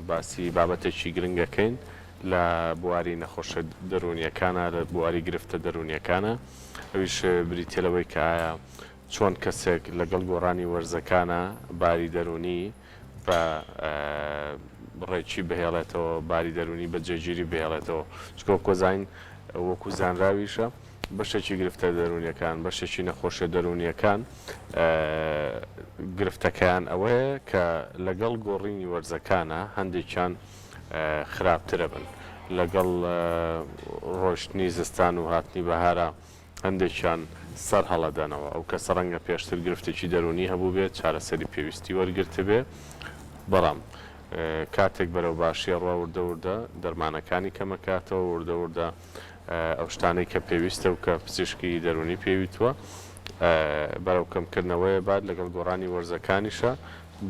باسی بابەتێکی گرنگ ئەکەین لە بواری نەخۆشە دەروونیەکانە لە بواری گرفتە دەروونیەکانە ئەویش بریتیە لەوەی کە ئایا چۆن کەسێک لەگەڵ گۆڕانی وەرزەکانە باری دەروونی بە ڕێکی بهێڵێتەوە باری دەروونی بە جێگیری بهێڵێتەوە چونکە وەکو زانین وەکو زانراویشە بەشێکی گرفتە دەروونیەکان بەشێکی نەخۆشیە دەروونیەکان گرفتەکەیان ئەوەیە کە لەگەڵ گۆڕینی وەرزەکانە هەندێکیان خراپترە بن لەگەڵ ڕۆشتنی زستان و هاتنی بەهارە هەندێکیان سەر هەڵەدەنەوە ئەو کەسە ڕەنگە پێشتر گرفتێکی دەروونی هەبووبێت چارەسەری پێویستی وەرگرتبێ بەڵام کاتێک بەرەو باشی ئەڕوا وردە وردە دەرمانەکانی کەمەکاتەوە وردە وردە ئەو شتانەی کە پێویستە و کە پزیشکی دەروونی پێی وتووە بەرەو کەمکردنەوەیە بات لەگەڵ گۆڕانی وەرزەکانیشە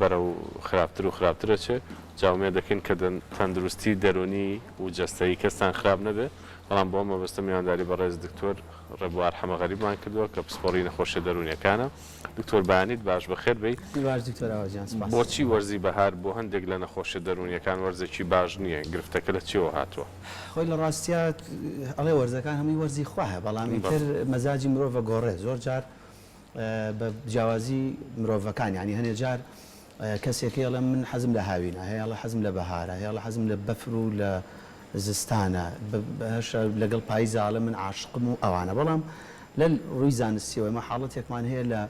بەرەو خراپتر و خراپتر ئەچێ جا ئومێد دەکەین کە تەندروستی دەروونی و جەستەیی کەستان خراپ نەبێ بەڵام بۆ ئەم مەبەستە میوانداری بەڕێز دکتۆر ڕێبوار حەمەغەریبمان کردووە کە پسپۆڕی نەخۆشیە دەروونیەکانە. دکتۆر بەیانیت باش بەخێر بێی. باش دکتۆر ئاوا گیان سپاس. بۆچی وەرزی بەهار بۆ هەندێک لە نەخۆشیە دەروونیەکان وەرزێکی باش نییە گرفتەکە لە چیەوە هاتووە؟ خۆی لە ڕاستیا ئەڵێ وەرزەکان هەمووی وەرزی خوایە بەڵام ئیتر مەزاجی مرۆڤ ئەگۆڕێ زۆر جار بە جیاوازی مرۆڤەکان یانی هەنێ جار کەسێک هەیە ئەڵێ من حەزم لە هاوینە، هەیە ئەڵێ حەزم لە بەهارە، هەیە ئەڵێ حەزم لە بەفر و لە زستانە، هەشە لەگەڵ پاییزا ئەڵێ من عاشقم و ئەوانە. بەڵام لە ڕووی زانستییەوە ئێمە حاڵەتێکمان هەیە لە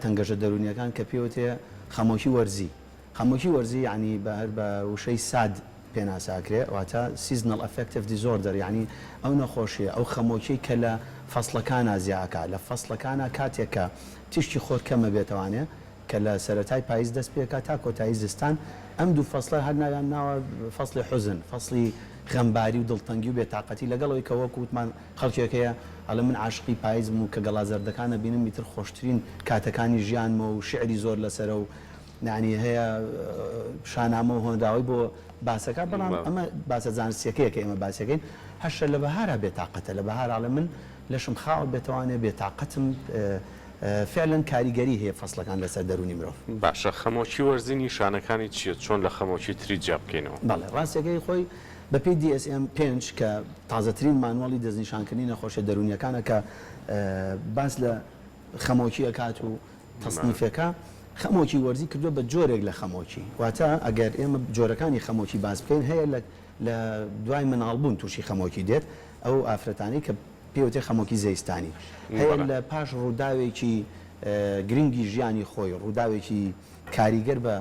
تەنگەژە دەروونییەکان کە پێوترێ خەمۆکی وەرزی. خەمۆکی وەرزی یەعنی بە هەر بە وشەی ساد پێناسە ئەکرێ واتە Seasonal Affective Disorder یەعنی ئەو نەخۆشییە، ئەو خەمۆکیەی کە لە فەسڵەکانا زیا ئەکا، لە فەسڵەکانا کاتێک کە تیشکی خۆر کەم ئەبێتەوانێ کە لە سەرەتای پایز دەست پێکا تا کۆتایی زستان، ئەم دوو فەسڵە هەر ناویان ناوە فەسڵی حوزن، فەسڵی غەمباری و دڵتەنگی و بێتاقەتی، لەگەڵ ئەوەی کە وەک وتمان خەڵکێک هەیە ئەڵێ من عاشقی پایزم و کە گەڵا زەردەکان ئەبینم ئیتر خۆشترین کاتەکانی ژیانمە و شیعری زۆر لەسەرە و یانی هەیە شانامە و هۆنراوەی بۆ باسەکا، بەڵام ئەمە باسە زانستیەکەیە کە ئێمە باسیەکەین، هەشە لە بەهارا بێتاقەتە، لە بەهارا ئەڵێ من لەشم خاوە بێتوانێ بێتاقەتم، فعلەن کاریگەری هەیە فەسڵەکان لەسەر دەروونی مرۆڤ. باشە خەمۆکی وەرزی نیشانەکانی چیە چۆن لە خەمۆکی تری جیا بکەینەوە؟ بەڵێ ڕاستەکەی خۆی بەپێی DSM 5 کە تازەترین مانواڵی دەستنیشانکردنی نەخۆشیە دەروونیەکانە کە باس لە خەمۆکی ئەکات و تەسنیفەکە خەمۆکی وەرزی کردووە بە جۆرێک لە خەمۆکی واتە ئەگەر ئێمە جۆرەکانی خەمۆکی باس بکەین هەیە لە لە دوای مناڵبوون تووشی خەمۆکی دێت ئەو ئافرەتانەی کە پێی وترێ خەمۆکی زەیستانی هەیە لە پاش ڕووداوێکی گرنگی ژیانی خۆی ڕووداوێکی کاریگەر بە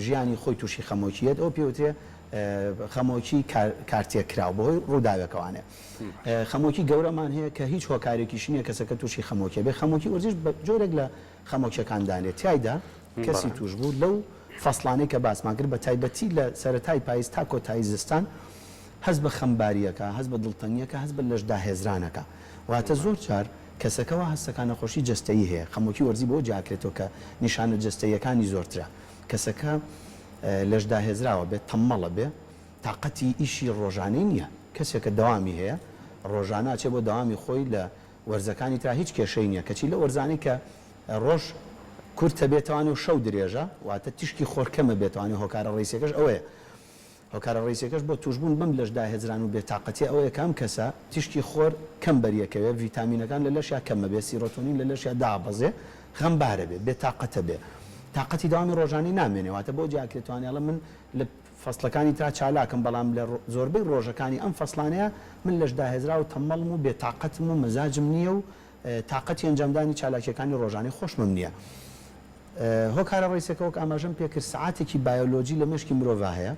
ژیانی خۆی تووشی خەمۆکی یەت ئەو پێی وترێ خەمۆکی کارتێکراو بەهۆی ڕووداوێکەوانێ خەمۆکی گەورەمان هەیە کە هیچ هۆکارێکیش نییە کەسەکە تووشی خەمۆکی بێ خەمۆکی وەرزیش بە جۆرێک لە خەمۆکیەکان دانێ تیایدا کەسی تووشبوو لەو فەسڵانەی کە باسمان کرد بە تایبەتی لە سەرەتای پایز تا کۆتایی زستان هەست بە خەمبارییەکە، هەست بە دڵتەنگییەکە، هەست بە لەشداهێزرانەکە. واتە زۆر جار کەسەکە وا هەست دەکا نەخۆشی جەستەیی هەیە. خەمۆکی وەرزی بەوە جیاکرێتەوە کە نیشانە جەستەییەکانی زۆرترە. کەسەکە لەشداهێزراوە بێ، تەممەڵە بێ، تاقەتی ئیشی ڕۆژانەی نییە. کەسێکە دەوامی هەیە، ڕۆژانە ئەچێ بۆ دەوامی خۆی لە وەرزەکانی ترا هیچ کێشەی نییە، کەچی لەو وەرزانەی کە ڕۆژ کورتە بێتەوانێ و شەو درێژە، واتە تیشکی خۆر کەمە بێتەوانێ، هۆکارە ڕەئیسیەکەش ئەوەیە. هۆکارە ڕەئیسیەکەش بۆ توشبوون بەم لەش داهێزران و بێتاقەتیە ئەوەیە کە ئەم کەسە تیشکی خۆر کەم بەریەکەوێ، ڤیتامینەکان لە لەشیا کەمەبێ، سیرۆتۆنین لە لەشیا دابەزێ، غەمبارە بێ، بێتاقەتە بێ، تاقەتی دەوامی ڕۆژانەی نامێنێ، واتە بۆ جیاکرێتوانێ ئەڵێ من لە فەسڵەکانی ترا چالاکم بەڵام لە زۆربەی ڕۆژەکانی ئەم فەسڵانەیا من لەش داهێزراو و تەممەڵم و بێتاقەتم و مەزاجم نییە و تاقەتی ئەنجامدانی چالاکیەکانی ڕۆژانەی خۆشمم نییە. هۆکارە ڕەیسەکە وەک ئاماژەم پێکرد سەعاتێکی بایۆلۆجی لە مێشکی مرۆڤا هەیە،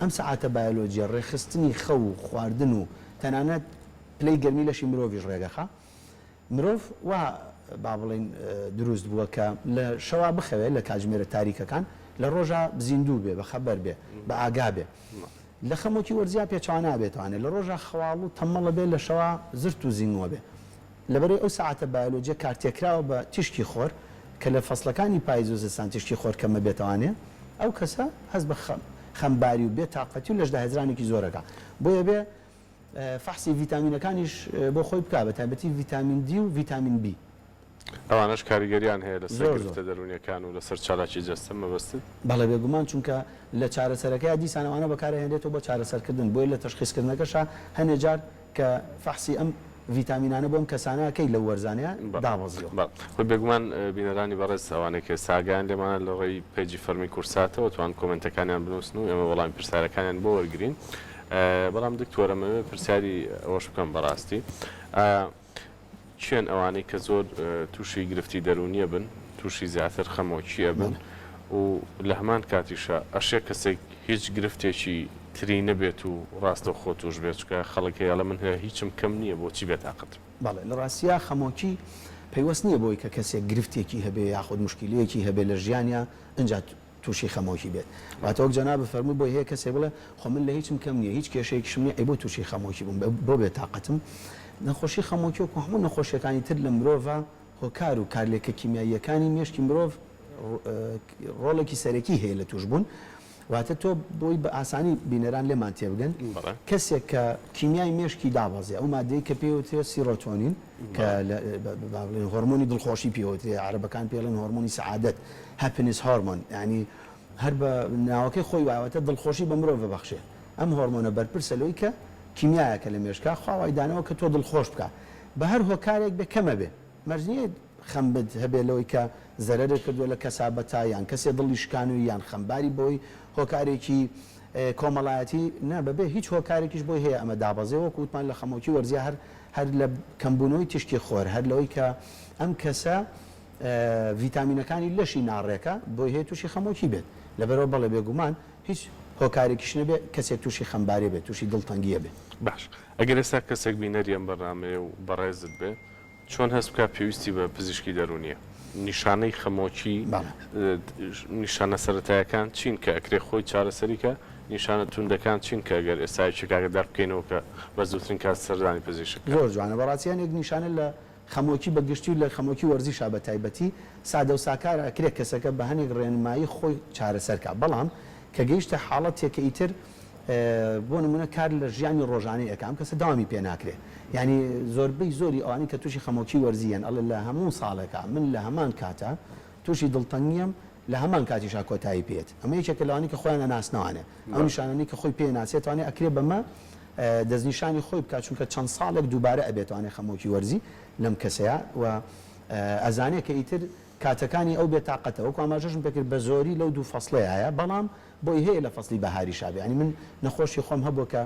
ئەم سەعاتە بایۆلۆجیە ڕێکخستنی خەو و خواردن و تەنانەت پلەی گەرمی لەشی مرۆڤیش ڕێکەخا. مرۆڤ وا با بڵێین دروست بووە کە لە شەوا بخەوێ لە کاتژمێرە تاریکەکان، لە ڕۆژا زیندوو بێ، بە خەبەر بێ، بە ئاگا بێ. لە خەمۆکی وەرزیا پێچەوانە ئەبێتەوانێ لە ڕۆژا خەواڵوو و تەممەڵە بێ، لە شەوا زرت و زینگۆ بێ. لەبەرئەوەی ئەو سەعاتە بایۆلۆجیە کارتێکراوە بە تیشکی خۆر کە لە فەسڵەکانی پایز و زستان تیشکی خۆر کەمە بێتەوانێ ئەو کەسە هەست بە خەمباری و بێ تاقەتی و لەشداهێزرانێکی زۆر ئەکا بۆیە بێ فەحسی ڤیتامینەکانیش بۆ خۆی بکا بە تایبەتی ڤیتامین دی و ڤیتامین بی. ئەوانەش کاریگەریان هەیە لەسەر زۆر زۆر. گرفتە دەروونیەکان و لەسەر چالاکی جەستە مەبەستت؟ بەڵێ بێگومان چونکە لە چارەسەرەکەیا دیسان ئەوانە بەکارئەهێنرێتەوە بۆ چارەسەرکردن بۆیە لە تەشخیسکردنەکەشا هەنێ جار کە فەحسی ئەم ڤیتامینانە بۆ ئەم کەسانە ئەکەی لەو وەرزانەیا دابەزیوە. بەڵێ خۆی بێگومان بینەرانی بەڕێز ئەوانەی کە ئێستا ئاگایان لێمانە لە ڕێی پەیجی فەرمی کوردساتەوە توان کۆمێنتەکانیان بنووسن و ئێمە وەڵامی پرسیارەکانیان بۆ وەرگرین بەڵام دکتۆر ئەمەوێ پرسیاری ئەوەش بکەم بەڕاستی ئایا کێن ئەوانەی کە زۆر تووشی گرفتی دەروونیە بن، تووشی زیاتر خەمۆکیە بن و لە هەمان کاتیشا ئەشێ کەسێک هیچ گرفتێکی تری نەبێت و ڕاستەوخۆ تووش بێت، چونکە خەڵک هەیە ئەڵێ من هیچم کەم نییە بۆچی بێتاقەتم. بەڵێ لە ڕاستیا خەمۆکی پەیوەست نییە بەوەی کە کەسێک گرفتێکی هەبێ یاخود موشکیلەیەکی هەبێ لە ژیانیا ئنجا تووشی خەمۆکی بێت. واتە وەک جەنابت فەرمووی بۆی هەیە کەسێک بڵێ خۆ من لە هیچم کەم نییە، هیچ کێشەیەکیشم نییە، ئەی بۆ تووشی خەمۆکی بووم، بۆ بێتاقەتم؟ نەخۆشی خەمۆکی وەکو هەموو نەخۆشییەکانی تر لە مرۆڤا هۆکار و کارلێکە کیمیاییەکانی مێشکی مرۆڤ ڕۆڵێکی سەرەکی هەیە لە تووشبوون. واتە تۆ بۆی بە ئاسانی بینەران لێمان تێبگەن، کەسێک کە کیمیای مێشکی دابەزێ، ئەو مادەی کە پێی وترێ سیڕۆتۆنین، کە با بڵێین هۆرمۆنی دڵخۆشی پێ وترێ، عەرەبەکان پێی ئەڵێن هۆرمۆنی سەعادەت، Happiness Hormone، یانی هەر بە ناوەکەی خۆی وایە، واتە دڵخۆشی بە مرۆڤ ئەبەخشێ. ئەم هۆرمۆنە بەرپرسە لەوەی کە کیمیایەکە لە مێشکا، خوا وای داناوە کە تۆ دڵخۆش بکا. بە هەر هۆکارێک بێ کەمە بێ، مەرج نییە خەمت هەبێ لەوەی کە زەرەرت کردووە لە کەسابەتا یان کەسێ دڵی شکانووی یان خەمباری بەوەی هۆکارێکی کۆمەڵایەتی، نا بەبێ هیچ هۆکارێکیش بۆی هەیە ئەمە دابەزێ، وەکو وتمان لە خەمۆکی وەرزیا هەر هەر لە کەمبوونەوەی تیشکی خۆر، هەر لەوەی کە ئەم کەسە ڤیتامینەکانی لەشی ناڕێکە بۆی هەیە تووشی خەمۆکی بێت، لەبەرئەوە بەڵێ بێگومان هیچ هۆکارێکیش نەبێ کەسێک تووشی خەمبارێ بێت، تووشی دڵتەنگییە بێ. باش ئەگەر ئێستا کەسێک بینەری ئەم بەرنامەیە و بەڕێزت بێ چۆن هەست بکات پێویستی بە پزیشکی دەروونیە؟ نیشانەی خەمۆکی نیشانە سەرەتایەکان چین کە ئەکرێ خۆی چارەسەری کا؟ نیشانە توندەکان چین کە گەر ئێستا یەکێک ئاگەدار بکەینەوە کە بە زووترین کات سەردانی پزیشک بکات؟ زۆر جوانە بەڕاستی هەنێک نیشانە لە خەمۆکی بە گشتی و لە خەمۆکی وەرزیشا بە تایبەتی سادە و ساکارە ئەکرێ کەسەکە بە هەنێک ڕێنمایی خۆی چارەسەر کا بەڵام کە گەیشتە حاڵەتێک کە ئیتر بۆ نمونە کار لە ژیانی ڕۆژانەی ئەکا ئەم کەسە دەوامی پێ ناکرێ یانی زۆربەی زۆری ئەوانەی کە توشی خەمۆکی وەرزی یەن ئەڵێ لە هەموو ساڵێکا من لە هەمان کاتا توشی دڵتەنگیەم لە هەمان کاتیشا کۆتایی پێ یەت ئەمە یەکێکە لەوانەی کە خۆیان ئەناسنەوانێ ئەو نیشانانەی کە خۆی پێ ناسێتوانێ ئەکرێ بەمە دەستنیشانی خۆی بکات چونکە چەند ساڵێک دووبارە ئەبێتوانێ خەمۆکی وەرزی لەم کەسەیا و ئەزانێ کە ئیتر کاتەکانی ئەو بێتاقەتە وەکو ئاماژەشم پێکرد بە زۆری لەو دوو فەسڵەیایە بەڵام بۆی هەیە لە فەسڵی بەهاریشا بێ یانی من نەخۆشی خۆم هەبووە کە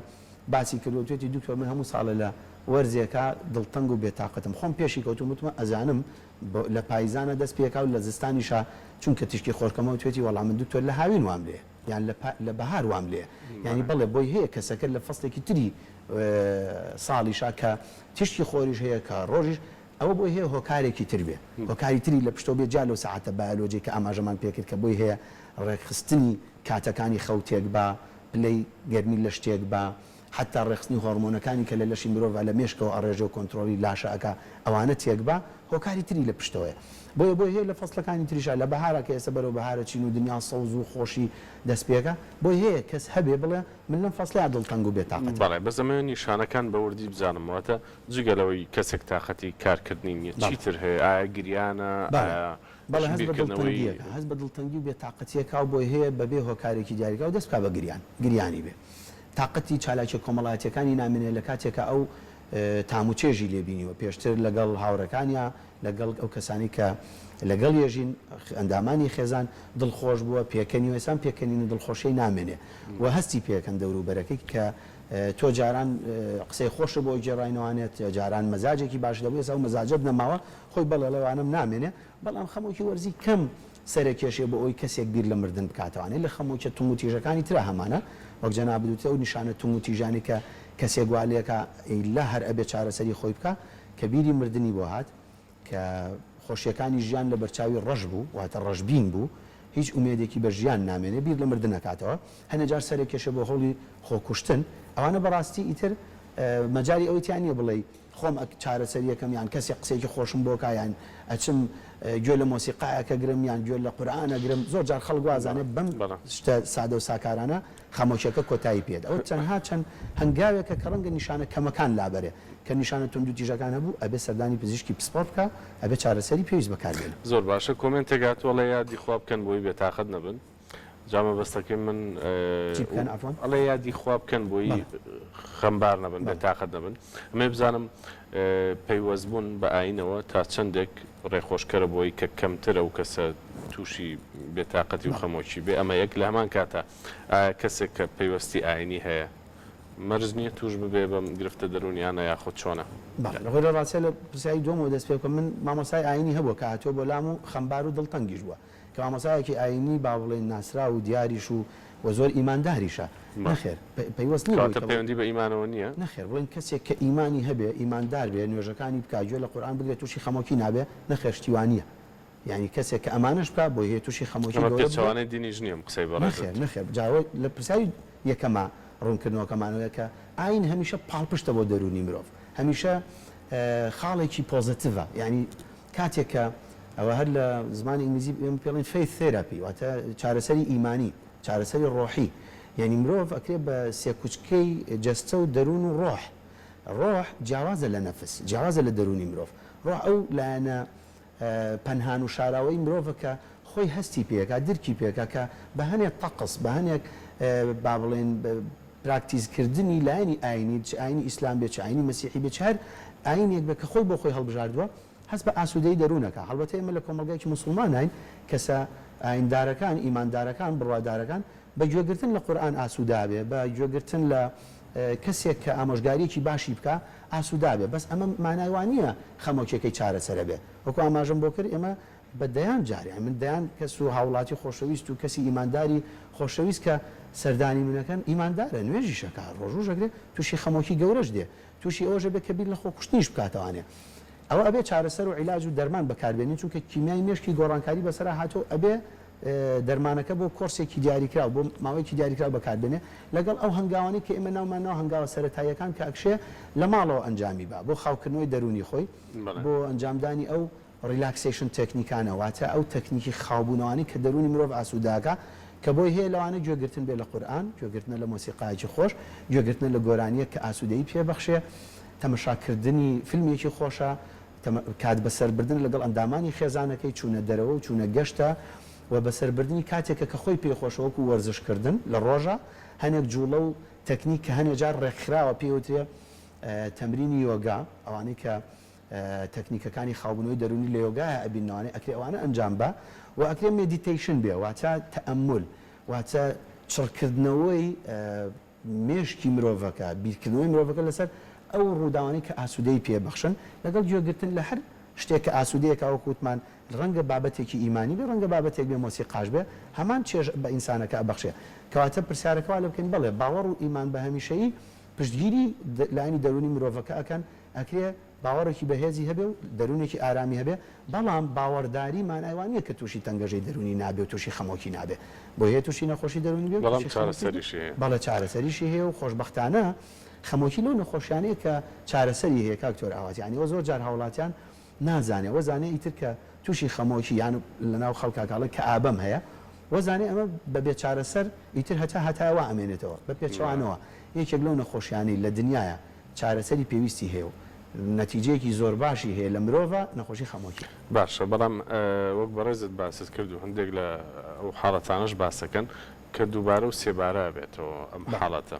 باسی کردووە وتویەتی دکتۆر من هەموو ساڵێ لە وەرزێکا دڵتەنگ و بێتاقەتم خۆم پێشی کەوتوم وتمە ئەزانم لە پایزانە دەست پێکا و لە زستانیشا چونکە تیشکی خۆر کەمە وتویەتی وەڵا من دکتۆر لە هاوین وام لێیە یان لە لە بەهار وام لێیە یانی بەڵێ بۆی هەیە کەسەکە لە فەسڵێکی تری ساڵیشا کە تیشکی خۆریش هەیە کە ڕۆژیش ئەوە بۆی هەیە هۆکارێکی تر بێ، هۆکاری تری لە پشتەوە بێ جیا لەو سەعاتە بایۆلۆجیەی کە ئاماژەمان پێ کرد کە بۆی هەیە ڕێکخستنی کاتەکانی خەو تێک با، پلەی گەرمی لەش تێک با، حەتتا ڕێکخستنی هۆڕمۆنەکانی کە لە لەشی مرۆڤا لە مێشکەوە ئەڕێژێ و کۆنترۆڵی لاشە ئەکا ئەوانە تێک با، هۆکاری تری لە پشتەوەیە. بۆیە بۆی هەیە لە فەسڵەکانی تریشا لە بەهارا کە ئێستا بەرەو بەهارە چین و دنیا سەوز و خۆشی دەست پێکا، بۆی هەیە کەس هەبێ بڵێ من لەم فەسڵەیا دڵتەنگ و بێتاقەتم. بەڵێ بەس ئەمەوێ نیشانەکان بە وردی بزانم واتە جگە لەوەی کەسێک تاقەتی کارکردنی نییە بەڵێ. چیتر هەیە؟ ئایا گریانە؟ بەڵێ ئایا بەڵێ هەست بە بیرکردنەوەی. دڵتەنگییەکە هەست بە دڵتەنگی و بێتاقەتییەکا و بۆی هەیە بەبێ هۆکارێکی دیاریکراو دەست بکا بە گریان گریانی بێ تاقەتی چالاکیە کۆمەڵایەتیەکانی نامێنێ لە کاتێکا ئەو تام و چێژی لێ بینیوە پێشتر لەگەڵ هاوڕێکانیا لەگەڵ ئەو کەسانەی کە لەگەڵ یەژین ئەندامانی خێزان دڵخۆش بووە پێکەنیوە ئێستا ئەم پێکەنین و دڵخۆشیەی نامێنێ و هەستی پێکەن دەوروبەرەکەی کە تۆ جاران قسەی خۆشت بۆ گێڕاینەوانێت جاران مەزاجێکی باشت هەبوو ئێستا ئەو مەزاجەت نەماوە خۆی بەڵێ ئەڵێ وانەم نامێنێ بەڵام خەمۆکی وەرزی کەم سەرەکێشێ بۆ ئەوەی کەسێک بیر لە مردن بکاتەوانێ لە خەمۆکیە توند و تیژەکانی ترا هەمانە وەک جەنابت وتت ئەو نیشانە توند و تیژانەی کە کەسێک وا لێکا ئیلا هەر ئەبێ چارەسەری خۆی بکا کە بیری مردنی بۆ هات کە خۆشیەکانی ژیان لە بەرچاوی ڕەش بوو واتە ڕەشبین بوو هیچ ئومێدێکی بە ژیان نامێنێ بیر لە مردن ئەکاتەوە هەنێ جار سەرێک کێشێ بۆ هەوڵی خۆکوشتن ئەوانە بەڕاستی ئیتر مەجالی ئەوەی تیا نیە بڵێی. خۆم ئەک چارەسەری ئەکەم یان کەسێک قسەیەکی خۆشم بۆ کا یان ئەچم گوێ لە مۆسیقایەک ئەگرم یان گوێ لە قورئان ئەگرم زۆر جار خەڵک وا ئەزانێ بەم شتە سادە و ساکارانە خەمۆکیەکە کۆتایی پێت ئەوە تەنها چەند هەنگاوێکە کە ڕەنگە نیشانە کەمەکان لابەرێ کە نیشانە توندوتیژەکان هەبوو ئەبێ سەردانی پزیشکی پسپۆڕ بکا ئەبێ چارەسەری پێویست بەکار بێنێ. زۆر باشە کۆمێنتێک هاتووە ئەڵێ یادی خوا بکەن بۆی بێتاقەت نەبن. جا مەبەستەکەی من چی بکەن عەفوەن؟ ئەڵێ یادی خوا بکەن بۆی بەڵێ. خەمبار نەبن بەڵێ. بێتاقەت نەبن ئەمەوێ بزانم پەیوەست بوون بە ئاینەوە تا چەندێک ڕێخۆشکەرە بۆی کە کەمتر ئەو کەسە تووشی بێتاقەتی و بەڵێ. خەمۆکی بێ ئەمە یەک لە هەمان کاتا ئایا کەسێک کە پەیوەستی ئاینی هەیە مەرج نییە تووش ببێ بەم گرفتە دەروونیانە یاخود چۆنە؟ بەڵێ لە خۆی لە ڕاستیا لە پرسیاری دووەمەوە دەست پێ بکەم من مامۆستای ئاینی هەبووە کە هاتووە بۆ لام و خەمبار و دڵتەنگیش بووە کە مامۆستایەکی ئایینی با بڵێین ناسراو و دیاریش و و زۆر ئیمانداریشە، نەخێر پەیوەست نییە بەوەی کەواتە کە پەیوەندی بە ئیمانەوە نییە؟ نەخێر بڵێین کەسێک کە ئیمانی هەبێ، ئیماندار بێ، نوێژەکانی بکا، گوێ لە قورئان بگرێ تووشی خەمۆکی نابێ؟ نەخێر شتی وا نییە. یانی کەسێک کە ئەمانەش بکا بۆی هەیە تووشی خەمۆکی ئەمە گەورە ببێ. پێچەوانەی دینیش نییە ئەم قسەی بەڕێزت. نەخێر نەخێر جا ئەوە لە پرسیاری یەکەما ڕوونکردنەوەکەمان ئەوەیە کە ئایین هەمیشە پاڵپشتە بۆ دەروونی مرۆڤ، هەمیشە خاڵێکی پۆزەتیڤە، یانی کاتێک کە ئەوە هەر لە زمانی ئینگلیزی ئێمە پێ ئەڵێین faith therapy واتە چارەسەری ئیمانی، چارەسەری ڕۆحی، یانی مرۆڤ ئەکرێ بە سێکوچکەی جەستە و دەروون و ڕۆح، ڕۆح جیاوازە لە نەفس، جیاوازە لە دەروونی مرۆڤ، ڕۆح ئەو لایەنە پەنهان و شاراوەی مرۆڤە کە خۆی هەستی پێ ئەکا، درکی پێ ئەکا کە بە هەنێک تەقس، بە هەنێک با بڵێین پراکتیز کردنی لایەنی ئاینی، چ ئاینی ئیسلام بێ، چ ئاینی مەسیحی بێ، چ هەر ئاینێک بێ کە خۆی بۆ خۆی هەڵبژاردووە، هەست بە ئاسوودەیی دەروون ئەکا. هەڵبەتە ئێمە لە کۆمەڵگایەکی موسوڵماناین، کەسە ئایندارەکان، ئیماندارەکان، بڕوادارەکان بە گوێگرتن لە قورئان ئاسوودە بێ، بە گوێگرتن لە کەسێک کە ئامۆژگارییەکی باشی بکا ئاسوودە بێ، بەس ئەمە مانای وا نییە خەمۆکیەکەی چارەسەرە بێ. وەکو ئاماژەم بۆ کرد ئێمە بە دەیان جار یانی من دەیان کەس و هاوڵاتی خۆشەویست و کەسی ئیمانداری خۆشەویست کە سەردانی من ئەکەن ئیماندارە نوێژیش ئەکا ڕۆژووش ئەگرێ تووشی خەمۆکی گەورەش دێ تووشی ئەوەش ئەبێ کە بیر لە خۆکوشتنیش بکاتەوانێ ئەوە ئەبێ چارەسەر و عیلاج و دەرمان بەکاربێنین چونکە کیمیای مێشکی گۆڕانکاری بەسەرا هاتووە و ئەبێ دەرمانەکە بۆ کۆرسێکی دیاریکراو بۆ ماوەیەکی دیاریکراو بەکاربێنێ لەگەڵ ئەو هەنگاوانەی کە ئێمە ناومان ناوە هەنگاوە سەرەتاییەکان کە ئەکشێ لە ماڵەوە ئەنجامی با بۆ خاوکردنەوەی دەروونی خۆی بۆ ئەنجامدانی ئەو relaxation تەکنیکانە، واتە ئەو تەکنیکی خاوبوونەوانەی کە دەروونی مرۆڤ ئاسوودە ئەکا، کە بۆی هەیە لەوانە گوێگرتن بێ لە قورئان، گوێگرتنە لە مۆسیقایەکی خۆش، گوێگرتنە لە گۆرانییەک کە ئاسوودەیی پێ بەخشێ، تەمەشاکردنی فیلمێکی خۆشە، کات بەسەربردن لەگەڵ ئەندامانی خێزانەکەی، چوونە دەرەوە و چوونە گەشتە و بەسەربردنی کاتێکە کە خۆی پێی خۆشە وەکوو وەرزشکردن لە ڕۆژا، هەنێک جووڵە و تەکنیک کە هەنێ جار ڕێکخراوە پێی وترێ تەمرینی یۆگا، ئەوانەی کە تەکنیکەکانی خاوبونەوەی دەرونی لە یۆگایا ئەبیننەوانێ ئەکرێ ئەوانە ئەنجام با و ئەکرێ meditation بێ واتە تەئەمول واتە چڕکردنەوەی مێشکی مرۆڤەکە بیرکردنەوەی مرۆڤەکە لەسەر ئەو ڕووداوانەی کە ئاسوودەی پێ بەخشن لەگەڵ گوێگرتن لە هەر شتێک کە ئاسوودەیەکە وەکو وتمان ڕەنگە بابەتێکی ئیمانی بێ ڕەنگە بابەتێک بێ مۆسیقاش بێ هەمان چێژ بە ئینسانەکە ئەبەخشێ کەواتە پرسیارەکە وا لێ بکەین بەڵێ باوەڕ و ئیمان بە هەمیشەیی پشتگیری لایەنی دەروونی مرۆڤەکە ئەکەن ئەکرێ باوەڕێکی بەهێزی هەبێ و دەروونێکی ئارامی هەبێ، بەڵام باوەڕداری مانای وا نییە کە تووشی تەنگەژەی دەروونی نابێ و تووشی خەمۆکی نابێ. بۆی هەیە تووشی نەخۆشی دەروونی بێ و بەڵام تووشی خەمۆکی بێ. چارەسەریشی هەیە. بەڵێ چارەسەریشی هەیە و خۆشبەختانە خەمۆکی لەو نەخۆشیانەیە کە چارەسەری هەیە کاک تۆر ئاوات یانی ئەوە زۆر جار هاوڵاتیان نازانێ وەزانێ ئیتر کە تووشی خەمۆکی یان لەناو خەڵکا کە ئەڵێن کەئابەم هەیە وەزانێ ئەمە بە بێ چارەسەر ئیتر هەتا هەتایە وا ئەمێنێتەوە بە پێچەوانەوە یەکێک لەو نەخۆشیانەی لە دنیایا چارەسەری پێویستی هەیە و نەتیجەیەکی زۆر باشی هەیە لە مرۆڤا نەخۆشی خەمۆکیە. باشە بەڵام وەک بەڕێزت باست کرد و هەندێک لە ئەو حاڵەتانەش باسەکەن کە دووبارە و سێبارە ئەبێتەوە ئەم حاڵەتە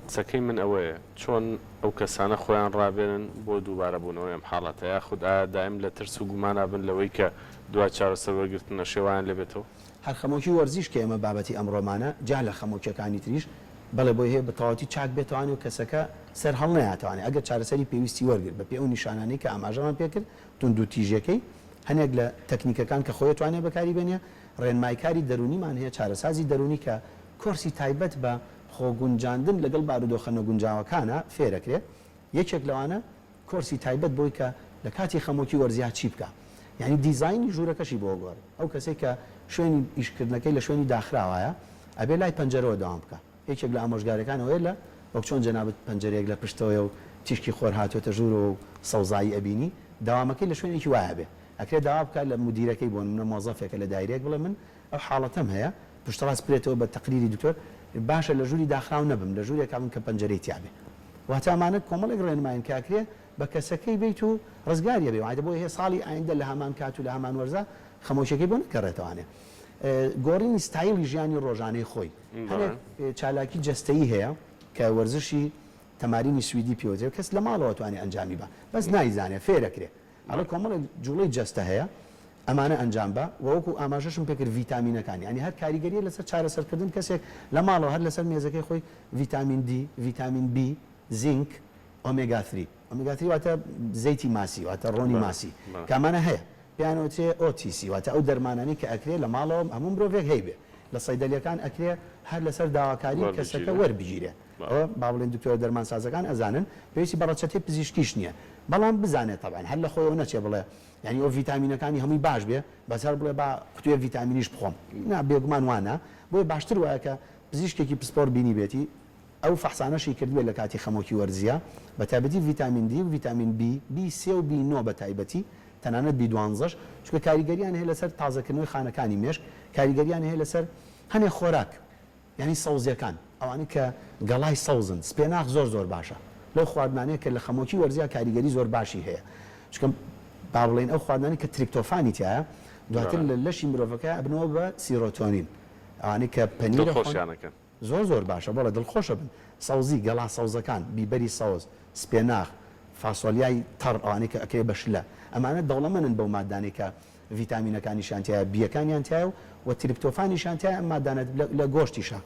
قسەکەی من ئەوەیە چۆن ئەو کەسانە خۆیان ڕابێنن بۆ دووبارە بوونەوەی ئەم حاڵەتە یاخود ئایا دایم لە ترس و گومانا بن لەوەی کە دوای چارەسەر وەرگرتن ئەشێ وایان لێبێتەوە؟ هەر خەمۆکی وەرزیش کە ئێمە بابەتی ئەمڕۆمانە جیا لە خەمۆکیەکانی تریش بەڵێ بۆی هەیە بە تەواوەتی چاک بێتەوانێ و کەسەکە سەر هەڵنەیاتەوانێ ئەگەر چارەسەری پێویستی وەرگرت بە پێی ئەو نیشانانەی کە ئاماژەمان پێکرد توندوتیژیەکەی هەنێک لە تەکنیکەکان کە خۆی ئەتوانێ بەکاری بێنێ ڕێنمایکاری دەروونیمان هەیە چارەسازی دەروونی کە کۆرسی تایبەت بە خۆگونجاندن لەگەڵ بارودۆخە نەگونجاوەکانە فێرەکرێ یەکێک لەوانە کۆرسی تایبەت بۆی کە لە کاتی خەمۆکی وەرزیا چی بکا یانی دیزاینی ژوورەکەشی بۆ گۆڕی ئەو کەسەی کە شوێنی ئیشکردنەکەی لە شوێنی داخراوایە ئەبێ لای پەنجەرەوە دەوام بکا یەکێک لە ئامۆژگاریەکان ئەوەیە لە وەک چۆن جەنابت پەنجەرەیەک لە پشتەوەیە و تیشکی خۆر هاتۆتە ژوورەوە و سەوزایی ئەبینی، دەوامەکەی لە شوێنێکی وایە بێ. ئەکرێ داوا بکات لە مودیرەکەی بۆ نمونە مۆزەفێکە لە دایرەیەک بڵێ من ئەو حاڵەتەم هەیە، پشتڕاست بکرێتەوە بە تەقریری دکتۆر، باشە لە ژووری داخراو نەبم، لە ژوورێکا بم کە پەنجەرەی تیا بێ. واتە ئەمانە کۆمەڵێک ڕێنمایین کە ئەکرێ بە کەسەکەی بیت و ڕزگاری ئەبێ. واتە بۆی هەیە ساڵی ئایندە لە هەمان کات و لە هەمان وەرزا خەمۆکیەکەی بۆ نەگەڕێتەوانێ. گۆڕینی ستایڵی ژیانی ڕۆژانەی خۆی. هەنێک چالاکی جەستەیی هەیە کە وەرزشی تەمارینی سویدی پێوترێ کەس لە ماڵەوە توانێ ئەنجامی با بەس نایزانێ فێرەکرێ ئەڵێ کۆمەڵێک جوڵەی جەستە هەیە ئەمانە ئەنجام بە وە وەکو ئاماژەشم پێکرد ڤیتامینەکان یانی هەر کاریگەریە لەسەر چارەسەرکردن کەسێک لە ماڵەوە هەر لەسەر مێزەکەی خۆی ڤیتامین دی ڤیتامین بی زینک ئۆمێگا ثری ئۆمێگا ثری واتە زەیتی ماسی واتە ڕۆنی ماسی کە ئەمانە هەیە پێیان ئەوترێ OTC واتە ئەو دەرمانانەی کە ئەکرێ لە ماڵەوە هەموو مرۆڤێک هەیبێ لە سەیدەلیەکان ئەکرێ هەر لەسەر داواکاری کەسەکە وەربگیرێ ئەوە با بڵێین دکتۆرە دەرمانسازەکان ئەزانن پێویستی بە ڕەچەتەی پزیشکیش نییە بەڵام بزانێ تەبعەن هەر لە خۆیەوە نەچێ بڵێ یانی ئەو ڤیتامینەکانی هەمووی باش بێ بەس هەر بڵێ با قوتوێ ڤیتامینیش بخۆم نا بێگومان وا نا بۆیە باشتر وایە کە پزیشکێکی پسپۆڕ بینیبێتی ئەو فەحسانەشی کردبێت لە کاتی خەمۆکی وەرزییە، بە تایبەتی ڤیتامین دی و ڤیتامین بی، بی سێ و بی نۆ بە تایبەتی، تەنانەت بی دوانزەش، چونکە کاریگەرییان هەیە لەسەر تازەکردنەوەی خانەکانی مێشک، کاریگەرییان هەیە لەسەر هەنێ خۆراک، یانی سەوزییەکان، ئەوانەی کە گەڵای سەوزن، سپێناخ زۆر زۆر باشە لەو خواردنانەیە کە لە خەمۆکی وەرزییا کاریگەری زۆر باشی هەیە، چونکە با بڵێین ئەو خواردنانەی کە تریپتۆفانی تیایە دواتر لە لەشی مرۆڤەکە ئەبنەوە بە سیرۆتۆنین، ئەوانەی کە پەنیر ئەخۆن. دڵخۆشیان ئەکەن. زۆر زۆر باشە بەڵێ دڵخۆشە بن. سەوزی، گەڵا سەوزەکان، بیبەری سەوز، سپێناخ، فاسۆلیای تەڕ ئەوانەی کە ئەکرێ بە شلە، ئەمانە دەوڵەمەنن بەو ماددانەی کە ڤیتامینەکانیشیان تیایە، بییەکانیان تیایە و و تریپتۆفانیشیان تیایە ئەم ماددانە لە گۆشتیشا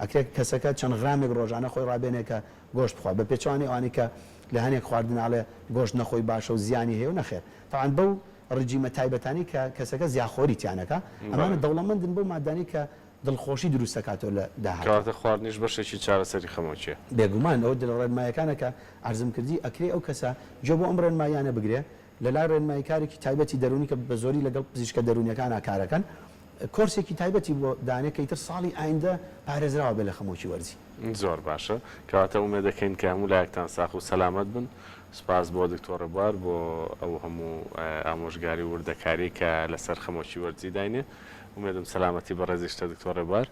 ئەکرێ کەسەکە چەند غرامێک ڕۆژانە خۆی ڕابێنێ کە گۆشت بخوا بە پێچەوانەی ئەوانەی کە لە هەنێک خواردن ئەڵێ گۆشت نەخۆی باشە و زیانی هەیە و نەخێر تەبعەن بەو ڕجیمە تایبەتانەی کە کەسەکە زیاخۆری تیا نەکا ئەمانە دەوڵەمەندن بەو ماددانەی کە دڵخۆشی دروست دەکاتەوە لە داهاتوو. کەواتە خواردنیش بەشێکی چارەسەری خەمۆکیە. بێگومان ئەوە ڕێنمایەکانە کە عەرزم کردی ئەکرێ ئەو کەسە گوێ بۆ ئەم ڕێنماییانە بگرێ لە لای ڕێنماییکارێکی تایبەتی دەروونی کە بە زۆری لەگەڵ پزیشکە دەروونیەکانا کارەکەن کۆرسێکی تایبەتی بۆ دانێ کە ئیتر ساڵی ئایندە پارێزراوە بێ لە خەمۆکی وەرزی. زۆر باشە کەواتە ئومێد دەکەین کە هەموو لایەکتان ساخ و سەلامەت بن سوپاس بۆ دکتۆر ڕێبوار بۆ ئەو هەموو ئامۆژگاری و وردەکاریەی کە لەسەر خەمۆکی وەرزی داینێ. ئومێدم سەلامەتی بەڕێزیشتە دکتۆر ڕێبوار.